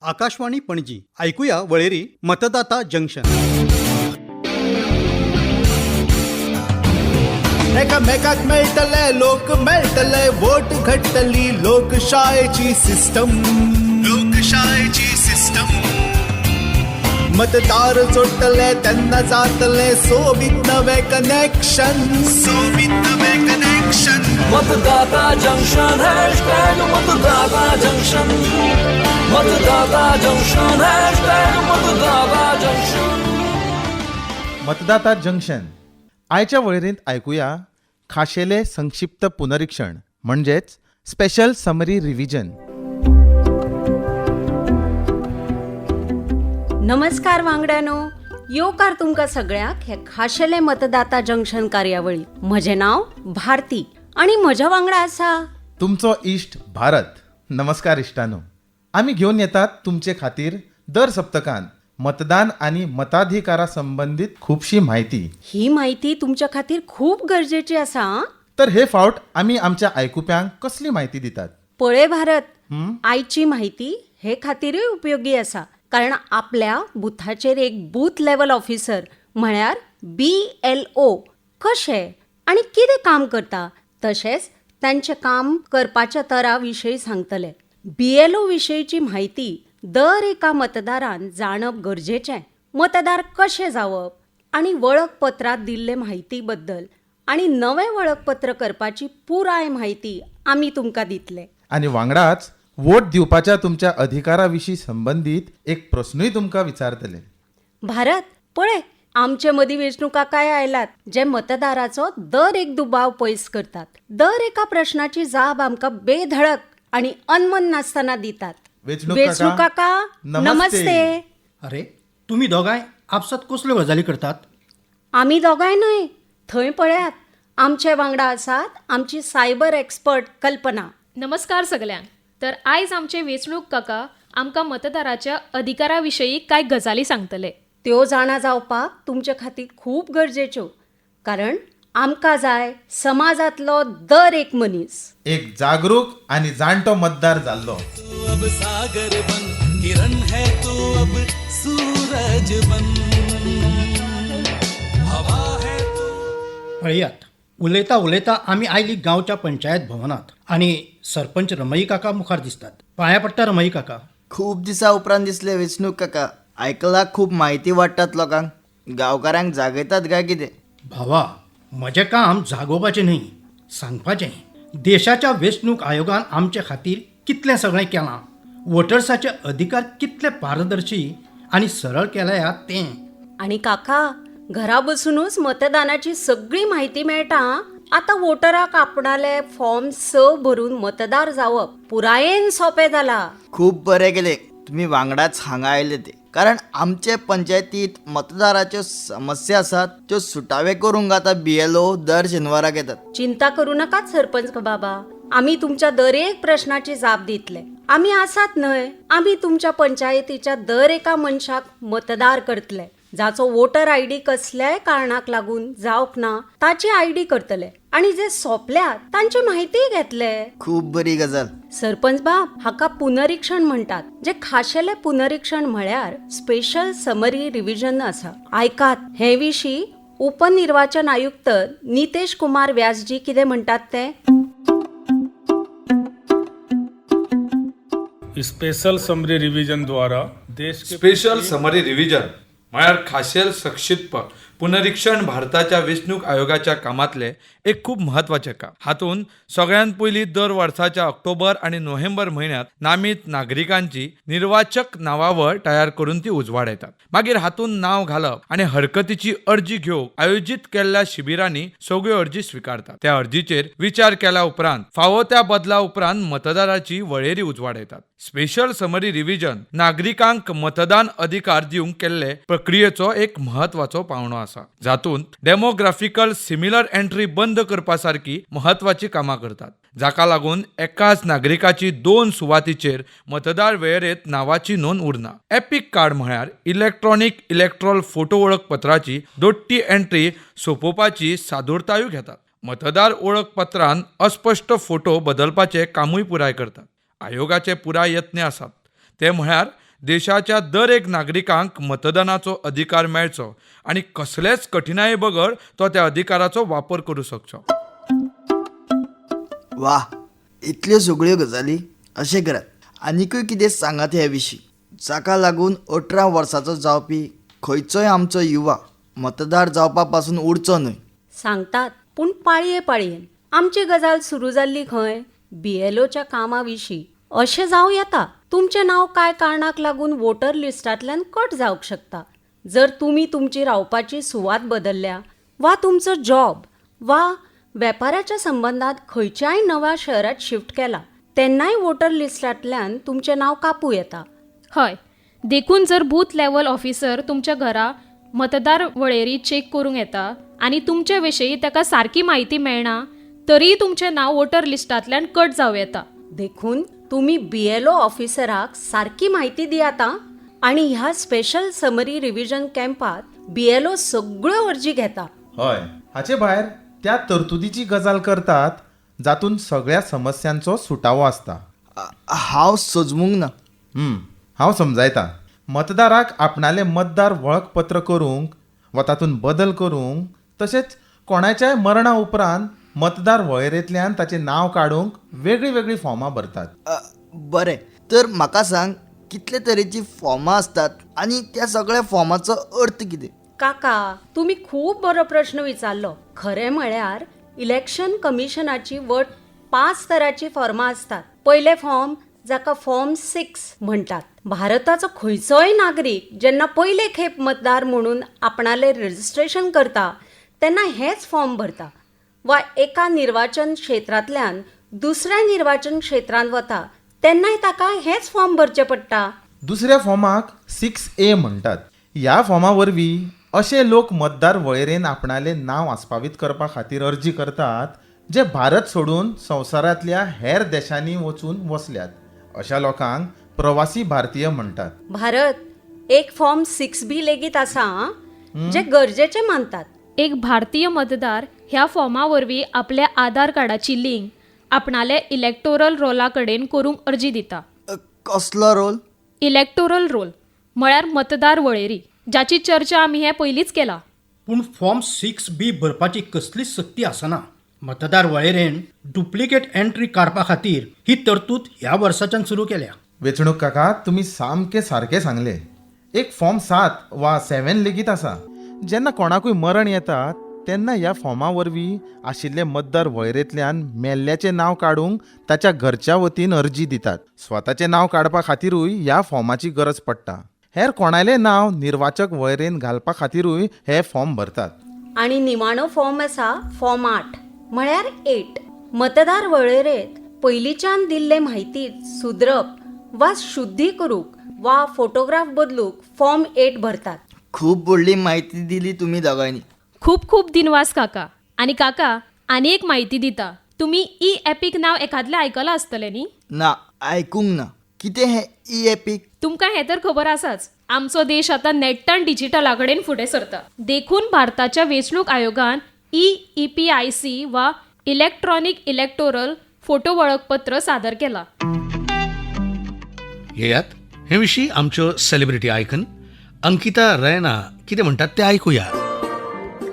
आकाशवाणी पणजी. ऐकूया वळेरी मतदाता जंक्शन. एकामेकाक मेळटले, लोक मेळटले, वोट घडटली लोकशायेची सिस्टम, लोकशायेची सिस्टम. मतदार जोडटले तेन्ना जातले सोबीत नवे कनेक्शन, सोबीत नवे कनेक्शन. मतदाता जंक्शन, हॅशटॅग मतदाता जंक्शन. मतदाता जंक्शन, हॅशटॅग मतदाता जंक्शन. मतदाता जंक्शन आयच्या वळेरेंत आयकुया खाशेले संक्षिप्त पुनरिक्षण म्हणजेच स्पेशल समरी रिव्हिजन. नमस्कार वांगड्यानो, येवकार तुमकां सगळ्यांक हे खाशेले मतदाता जंक्शन कार्यावळी. म्हजें नांव भारती आनी म्हज्या वांगडा आसा तुमचो इश्ट भारत. नमस्कार इश्टानो, आमी घेवन येतात तुमचे खातीर दर सप्तकान मतदान आनी मताधिकारा संबंदीत खुबशी म्हायती. ही म्हायती तुमच्या खातीर खूब गरजेची आसा आं. तर हे फावट आमी आमच्या आयकुप्यांक कसली म्हायती दितात? पळय भारत, आयची म्हायती हे खातीरूय उपयोगी आसा, कारण आपल्या बुथाचेर एक बूथ लेवल ऑफिसर म्हळ्यार बीएलओ कशें आनी कितें काम करता, तशेंच तांचें काम करपाच्या तरा विशयी सांगतले. बीएलओ विशयीची म्हायती दर एका मतदारान जाणप गरजेचें. मतदार कशें जावप आनी वळखपत्रांत दिल्ले म्हायती बद्दल आनी नवें वळखपत्र करपाची पुराय म्हायती आमी तुमकां दितले. आनी वांगडाच वोट दिवपाच्या तुमच्या अधिकारा विशीं संबंदीत एक प्रस्नूय तुमकां विचारतले. भारत, पळय, आमचे मदीं वेंचणूक काकाय आयलात, जे मतदाराचो दर एक दुबाव पयस करतात, दर एका प्रश्नाची जाप आमकां बेधडक आनी अनमन नासतना दितात. वेंचणूक वेंचणूक काका, काका, नमस्ते. नमस्ते. अरे, तुमी दोगांय आपसात कसल्यो गजाली करतात? आमी दोगांय न्हय, थंय पळयात, आमचे वांगडा आसात आमची सायबर एक्सपर्ट कल्पना. नमस्कार सगल्यांक. तर आयज आमचे वेंचणूक काका आमकां मतदाराच्या अधिकारा विशयी कांय गजाली सांगतले. त्यो जाणा जावपाक तुमचे खातीर खूब गरजेच्यो, कारण आमकां जाय समाजांतलो दर एक मनीस एक जागरूक आनी जाणटो मतदार जाल्लो. तू अब सागर बन, किरण है तू अब सूरज बन, हवा है तू. पळयात, उलयता उलयता आमी आयली गांवच्या पंचायत भवनात आनी सरपंच रमई काका मुखार दिसतात. पांया पडटा रमई काका. खूब दिसा उपरांत दिसले वेंचणूक काका. आयकला, खूब म्हायती वाडटात लोकांक, गांवकारांक जागयतात काय कितें? भावा, म्हजें काम जागोवपाचें न्हय, सांगपाचें. देशाच्या वेंचणूक आयोगान आमचे खातीर कितलें सगळें केलां, वोटर्साचे अधिकार कितले पारदर्शी आनी सरळ केल्यात तें. आनी काका, घरा बसुनूच मतदानाची सगळी म्हायती मेळटा आं. आतां वोटराक आपणाले फॉर्म 6 भरून मतदार जावप पुरायेन सोंपें जाला. खूब बरें केलें तुमी वांगडाच हांगा आयले ते, कारण आमचे पंचायतीत मतदाराच्यो समस्या आसात त्यो सुटावे करूंक आतां बीएलओ दर शेनवाराक येतात. चिंता करू नाकात सरपंच बाबा, आमी तुमच्या दरेक प्रश्नाची जाप दितले. आमी आसात न्हय? आमी तुमच्या पंचायतीच्या दर एका मनशाक मतदार करतले. जाचो वोटर आयडी कसल्याय कारणाक लागून जावंक ना ताची आयडी करतले आनी जे सोंपल्यात तांची म्हायतीय घेतले. खूब बरी गजाल. सरपंच बाब, हाका पुनरिक्षण म्हणटात, जे खाशेले पुनरिक्षण म्हळ्यार स्पेशल समरी रिव्हिजन आसा. आयकात हे विशीं उपनिर्वाचन आयुक्त नितेश कुमार व्यासजी कितें म्हणटात ते. स्पेशल समरी रिवीजन द्वारा देश के स्पेशल समरी रिव्हिजन म्हळ्यार खाशेल संक्षिप्त पुनरिक्षण भारताच्या वेंचणूक आयोगाच्या कामांतलें एक खूब म्हत्वाचें काम. हातूंत सगळ्यांत पयलीं दर वर्साच्या ऑक्टोबर आनी नोव्हेंबर म्हयन्यांत नामीत नागरिकांची निर्वाचक नांवावळ तयार करून ती उजवाडायतात. मागीर हातूंत नांव घालप आनी हरकतीची अर्जी घेवंक आयोजीत केल्ल्या शिबिरांनी सगळ्यो अर्जी स्विकारतात. त्या अर्जीचेर विचार केल्या उपरांत फावो त्या बदला उपरांत मतदाराची वळेरी उजवाडायतात. स्पेशल समरी रिव्हिजन नागरिकांक मतदान अधिकार दिवंक केल्ले प्रक्रियेचो एक म्हत्वाचो पावंडो आसा, जातूंत डेमोग्राफिकल सिमिलर एंट्री बंद करपा सारकी म्हत्वाची कामां करतात, जाका लागून एकाच नागरिकाची दोन सुवातीचेर मतदार वेळेरेंत नांवाची नोंद उरना. एपिक कार्ड म्हळ्यार इलेक्ट्रॉनीक इलेक्ट्रॉल फोटो वळखपत्राची दोट्टी एंट्री सोंपोवपाची सादुरतायूय घेतात. मतदार वळखपत्रान अस्पश्ट फोटो बदलपाचें कामूय पुराय करतात. आयोगाचे पुराय यत्न आसात ते म्हळ्यार देशाच्या दर एक नागरिकांक मतदानाचो अधिकार मेळचो आनी कसलेच कठिनाये बगर तो त्या अधिकाराचो वापर करूं शकचो. वा, इतल्यो सगळ्यो गजाली. अशें करात, आनिकूय कितें सांगात हे विशीं, जाका लागून 18 वर्साचो जावपी खंयचोय आमचो युवा मतदार जावपा पासून उरचो न्हय. सांगतात, पूण पाळये पाळयेन. आमची गजाल सुरू जाल्ली खंय बीएलओच्या कामा विशीं. अशें जावं येता, तुमचें नांव कांय कारणाक लागून वोटर लिस्टांतल्यान कट जावंक शकता. जर तुमी तुमची रावपाची सुवात बदलल्या वा तुमचो जॉब वा वेपाराच्या संबंदांत खंयच्याय नव्या शहरात शिफ्ट केला तेन्नाय वोटर लिस्टांतल्यान तुमचें नांव कापूं येता. हय, देखून जर बूथ लेवल ऑफिसर तुमच्या घरा मतदार वळेरी चॅक करूंक येता आनी तुमचे विशीं ताका सारकी म्हायती मेळना तरीय तुमचें नांव वोटर लिस्टांतल्यान कट जावं येता. देखून तुमी बीएलओ ऑफिसराक सारकी म्हायती दियात आं. आनी ह्या स्पेशल समरी रिव्हिजन कॅम्पात बीएलओ सगळ्यो अर्जी घेता. हय, हाचे भायर त्या तरतुदीची गजाल करतात जातून सगळ्या समस्यांचो सुटावो आसता. हांव सजमूंक ना. हांव समजायता. मतदाराक आपणालें मतदार वळखपत्र करूंक वा तातूंत बदल करूंक, तशेंच कोणाच्याय मरणा उपरांत मतदार वळेरेंतल्यान ताचें नांव काडूंक वेगळीं वेगळीं फॉर्मां भरतात. बरें, तर म्हाका सांग, कितले तरेचीं फॉर्मां आसतात आनी त्या सगळ्या फॉर्माचो अर्थ कितें? काका, तुमी खूब बरो प्रश्न विचारलो. खरें म्हळ्यार इलेक्शन कमिशनाची वट 5 तरांची फॉर्मां आसतात. पयलें फॉर्म जाका फॉर्म 6 म्हणटात. भारताचो खंयचोय नागरीक जेन्ना पयले खेप मतदार म्हणून आपणालें रजिस्ट्रेशन करता तेन्ना हेच फॉर्म भरता, वा एका निर्वाचन क्षेत्रांतल्यान दुसऱ्या निर्वाचन क्षेत्रांत वता तेन्नाय ताका हेच फॉर्म भरचें पडटा. दुसऱ्या फॉर्माक 6A म्हणटात. ह्या फॉर्मा वरवीं अशे लोक मतदार वळेरेन आपणालें नांव आस्पावीत करपा खातीर अर्जी करतात जे भारत सोडून संवसारांतल्या हेर देशांनी वचून वसल्यात. अशा लोकांक प्रवासी भारतीय म्हणटात. भारत, एक फॉर्म 6B लेगीत आसा जे गरजेचे मानतात. एक भारतीय मतदार ह्या फॉर्मा वरवीं आपल्या आधार कार्डाची लिंक आपणाले इलेक्टोरल रोला कडेन करूंक अर्जी दिता. कसलो रोल? इलेक्टोरल रोल म्हळ्यार मतदार वळेरी, जाची चर्चा आमी हे पयलींच केला. पूण फॉर्म 6B भरपाची कसलीच सक्ती आसना. मतदार वळेरेन डुप्लिकेट एंट्री काडपा खातीर ही तरतूद ह्या वर्साच्यान सुरू केल्या. वेंचणूक काका, तुमी सामकें सारकें सांगलें. एक फॉर्म 7 वा 7 लेगीत आसा. जेन्ना कोणाकूय मरण येता तेन्ना ह्या फॉर्मा वरवीं आशिल्ले मतदार वळेरेंतल्यान मेल्ल्याचें नांव काडूंक ताच्या घरच्या वतीन अर्जी दितात. स्वताचें नांव काडपा खातिरूय ह्या फॉर्माची गरज पडटा. हेर कोणालें नांव निर्वाचक वळेरेन घालपा खातिरूय हे फॉर्म भरतात. आनी निमाणो फॉर्म आसा फॉर्म 8 म्हळ्यार 8. मतदार वळेरेंत पयलींच्यान दिल्ले म्हायतीत सुदरप वा शुद्धी करूंक वा फोटोग्राफ बदलूंक फॉर्म 8 भरतात. खूब व्हडली म्हायती दिली तुमी दोगांयनी. खूब खूब दिनवास काका. आनी काका, आनी एक म्हायती दिता. तुमी ई एपीक नांव एखादलें आयकलां आसतलें न्ही? ना, आयकूंक ना. कितें हें ई एपीक? तुमकां हें तर खबर आसाच, आमचो देश आतां नेट्टान डिजिटला कडेन फुडें सरता. देखून भारताच्या वेंचणूक आयोगान EEPIC वा इलेक्ट्रॉनीक इलेक्टोरल फोटो वळखपत्र सादर केला. येयात हे विशीं आमच्यो सेलिब्रिटी आयकन अंकिता रैना कितें म्हणटात तें आयकुया.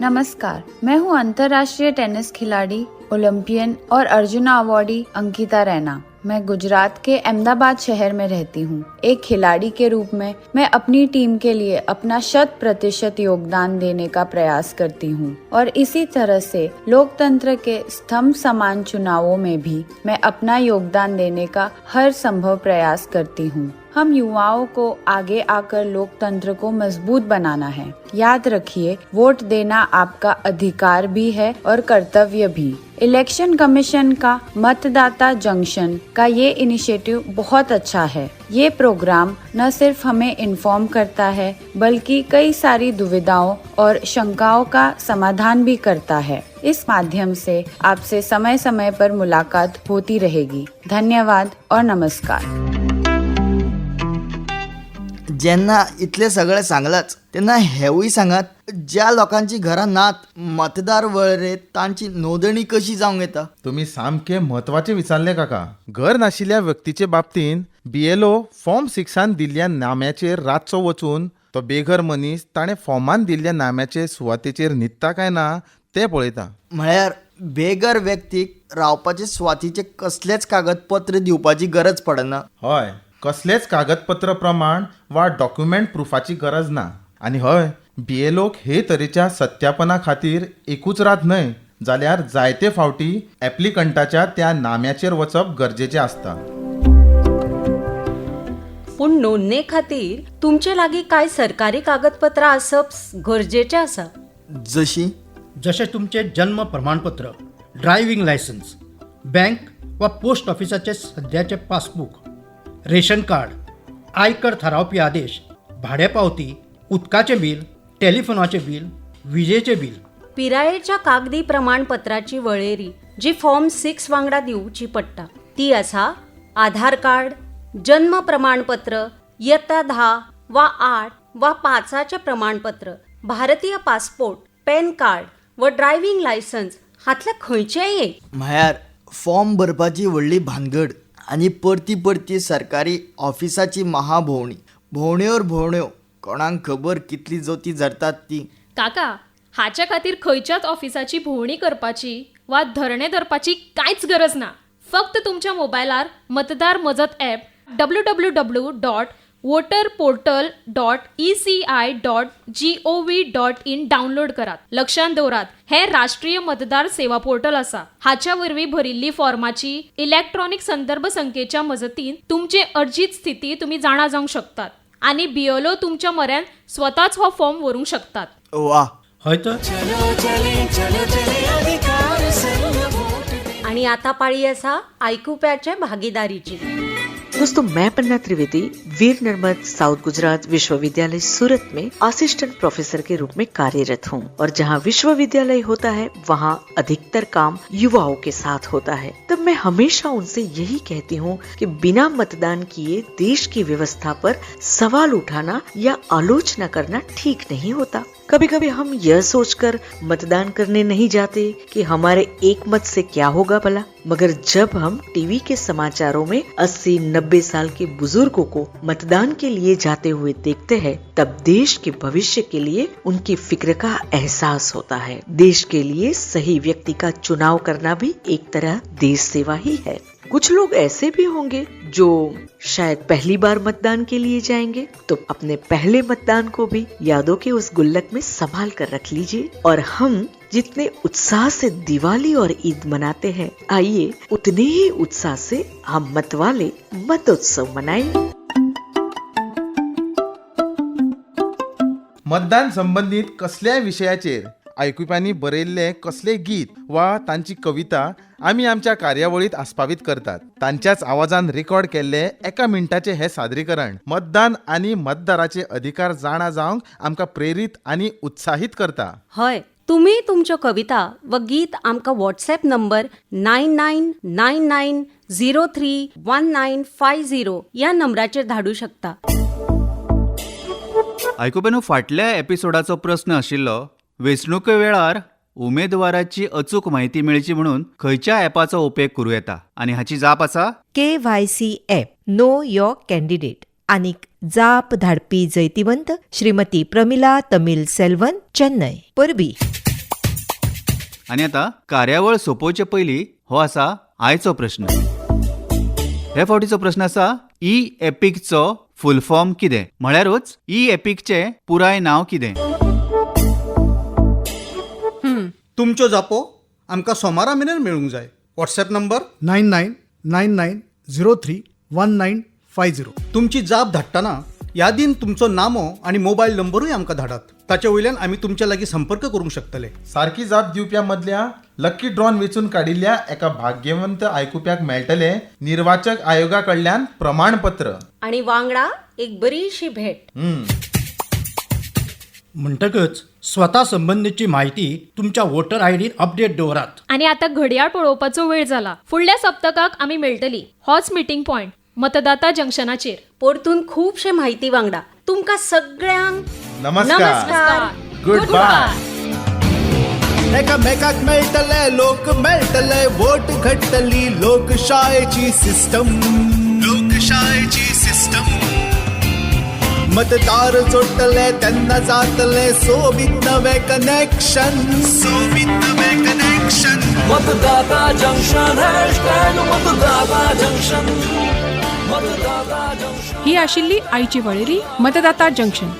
नमस्कार, मैं हूँ अंतर्राष्ट्रीय टेनिस खिलाड़ी, ओलंपियन और अर्जुना अवार्डी अंकिता रैना. मैं गुजरात के अहमदाबाद शहर में रहती हूँ. एक खिलाड़ी के रूप में मैं अपनी टीम के लिए अपना 100% योगदान देने का प्रयास करती हूँ और इसी तरह से लोकतंत्र के स्तंभ समान चुनावों में भी मैं अपना योगदान देने का हर संभव प्रयास करती हूँ. हम युवाओं को आगे आकर लोकतंत्र को मजबूत बनाना है. याद रखिए, वोट देना आपका अधिकार भी है और कर्तव्य भी. इलेक्शन कमीशन का मतदाता जंक्शन का ये इनिशिएटिव बहुत अच्छा है. ये प्रोग्राम न सिर्फ हमें इन्फॉर्म करता है बल्कि कई सारी दुविधाओं और शंकाओं का समाधान भी करता है. इस माध्यम से आपसे समय समय पर मुलाकात होती रहेगी. धन्यवाद और नमस्कार. जेन्ना इतलें सगळें सांगलाच तेन्ना हेवूय सांगात, ज्या लोकांची घरां नात मतदार वळेरेंत तांची नोंदणी कशी जावंक येता? तुमी सामकें म्हत्वाचें विचारलें काका. घर नाशिल्ल्या व्यक्तीचे बाबतींत बीएलओ फॉर्म सिक्सान दिल्ल्या नाम्याचेर रातचो वचून तो बेघर मनीस ताणें फॉर्मान दिल्ल्या नाम्याचे सुवातेचेर न्हिदता काय ना तें पळयता. म्हळ्यार बेघर व्यक्तीक रावपाचे सुवातीचें कसलेंच कागदपत्र दिवपाची गरज पडना. हय, कसलेच कागदपत्र प्रमाण वा डॉक्युमेंट प्रुफाची गरज ना. आनी हय, बीएलओक हे तरेच्या सत्यापना खातीर एकूच रात न्हय जाल्यार जायते फावटी एप्लिकंटाच्या त्या नाम्याचेर वचप गरजेचें आसता. पूण नोंदणे खातीर तुमचे लागीं कांय सरकारी कागदपत्रां आसप गरजेचें आसा. जशी जशें तुमचें जन्म प्रमाणपत्र, ड्रायव्हिंग लायसन्स, बँक वा पोस्ट ऑफिसाचें सद्याचें पासबूक, रेशन कार्ड, आयकर थारावपी आदेश, भाडें पावती, उदकाचें बील, टेलिफोनाचें बील, विजेचें बील. पिरायेच्या कागदी प्रमाणपत्राची वळेरी जी फॉर्म 6 वांगडा दिवची पडटा ती आसा आधार कार्ड, जन्म प्रमाणपत्र, इयत्ता 10 वा 8 वा 5 प्रमाणपत्र, भारतीय पासपोर्ट, पॅन कार्ड व ड्रायव्हिंग लायसन्स हांतलें खंयचेंय एक. म्हळ्यार फॉर्म भरपाची व्हडली भानगड आनी परती परती सरकारी ऑफिसाची महाभोंवणी, भोंवण्योर भोंवण्यो, कोणाक खबर कितली जोती झरतात ती. काका, हाच्या खातीर खंयच्याच ऑफिसाची भोंवणी करपाची वा धरणे धरपाची कांयच गरज ना. फक्त तुमच्या मोबायलार मतदार मजत ॲप www.voterportal.eci.gov.in download करात. लक्षांत दवरात, हें राष्ट्रीय मतदार सेवा पोर्टल आसा. हाच्या वरवीं भरिल्ली फॉर्माची इलॅक्ट्रॉनीक संदर्भ संख्येच्या मजतीन तुमचे अर्जीत स्थिती तुमी जाणा जावंक शकतात आनी बीएलओ तुमच्या म्हऱ्यान स्वताच हो फॉर्म व्हरूंक शकतात. वा, हय तर. आनी आतां पाळी आसा आयकुप्याचे भागीदारीची. दोस्तों, मैं पन्ना त्रिवेदी वीर नर्मद साउथ गुजरात विश्वविद्यालय सूरत में असिस्टेंट प्रोफेसर के रूप में कार्यरत हूँ और जहाँ विश्वविद्यालय होता है वहाँ अधिकतर काम युवाओं के साथ होता है। तब मैं हमेशा उनसे यही कहती हूँ कि बिना मतदान किए देश की व्यवस्था पर सवाल उठाना या आलोचना करना ठीक नहीं होता। कभी कभी हम यह सोचकर मतदान करने नहीं जाते कि हमारे एक मत से क्या होगा भला, मगर जब हम टीवी के समाचारों में 80-90 साल के बुजुर्गों को मतदान के लिए जाते हुए देखते हैं, तब देश के भविष्य के लिए उनकी फिक्र का एहसास होता है। देश के लिए सही व्यक्ति का चुनाव करना भी एक तरह देश सेवा ही है। कुछ लोग ऐसे भी होंगे जो शायद पहली बार मतदान के लिए जाएंगे, तो अपने पहले मतदान को भी यादों के उस गुल्लक में संभाल कर रख लीजिए। और हम जितने उत्साह से दिवाली और ईद मनाते हैं, आइए उतने ही उत्साह से हम मतवाले मतोत्सव मनाएं। मतदान संबंदीत कसल्याय विशयाचेर आयकुप्यांनी बरयल्लें कसलें गीत वा तांची कविता आमी आमच्या कार्यावळीत आस्पावीत करतात. तांच्याच आवाजान रेकॉर्ड केल्ले एका मिनटाचें हें सादरीकरण मतदान आनी मतदाराचे अधिकार जाणा जावंक आमकां प्रेरीत आनी उत्साहीत करता. हय, तुमी तुमच्यो कविता व गीत आमकां व्हॉट्सएप नंबर 9999031950 ह्या नंबराचेर धाडूं शकता. आयकुप्यानो, फाटल्या एपिसोडाचो प्रस्न आशिल्लो, वेंचणुके वेळार उमेदवाराची अचूक म्हायती मेळची म्हणून खंयच्या ॲपाचो उपेग करूं येता आनी हाची जाप आसा KYC app, know your candidate. आनीक जाप धाडपी जैतिवंत श्रीमती प्रमिला तमील सेल्वन, चेन्नय. परबी. आनी आतां कार्यावळ सोंपोवचे पयलीं हो आसा आयचो प्रस्न. हे फावटीचो प्रस्न आसा, ई एपिकचो फुल फॉर्म कितें, म्हळ्यारूच ई एपिकचें पुराय नांव कितें? तुमच्यो जापो आमकां सोमारा मेरेन मेळूंक जाय. WhatsApp number 9999031950. तुमची जाप धाडटना यादीन तुमचो नामो आनी मोबायल नंबरूय आमकां धाडात. ताचे वयल्यान आमी तुमच्या लागीं संपर्क करूंक शकतले. सारकी जाप दिवप्या मदल्या लकी ड्रॉन वेंचून काडिल्ल्या एका भाग्यवंत आयकुप्याक मेळटलें निर्वाचक आयोगा कडल्यान प्रमाणपत्र आनी वांगडा एक बरीशी भेट. म्हणटकच स्वता संबंदीची म्हायती तुमच्या वोटर आयडीन अपडेट दवरात. आनी आतां घडयाळ पळोवपाचो वेळ जाला. फुडल्या सप्तकाक आमी मेळटली होच मिटींग पॉयंट मतदाता जंक्शनाचेर. परतून खुबशे म्हायती वांगडा तुमकां सगळ्यांक नमस्कार, गुड बाय. एकामेकाक मेळटले, लोक मेळटले, वोट घडटली लोकशायेची सिस्टम. लोकशायेची लोकशायची सिस्टम. मतदार जोडटले तेन्ना जातले सोबीत नवें कनेक्शन, सोबीत नवें कनेक्शन. मतदाता जंक्शन, हॅशटॅग मतदाता जंक्शन, मतदाता जंक्शन. ही आशिल्ली आयची वळेरी मतदाता जंक्शन.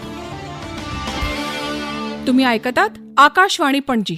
तुम्ही आयकतात आकाशवाणी पणजी.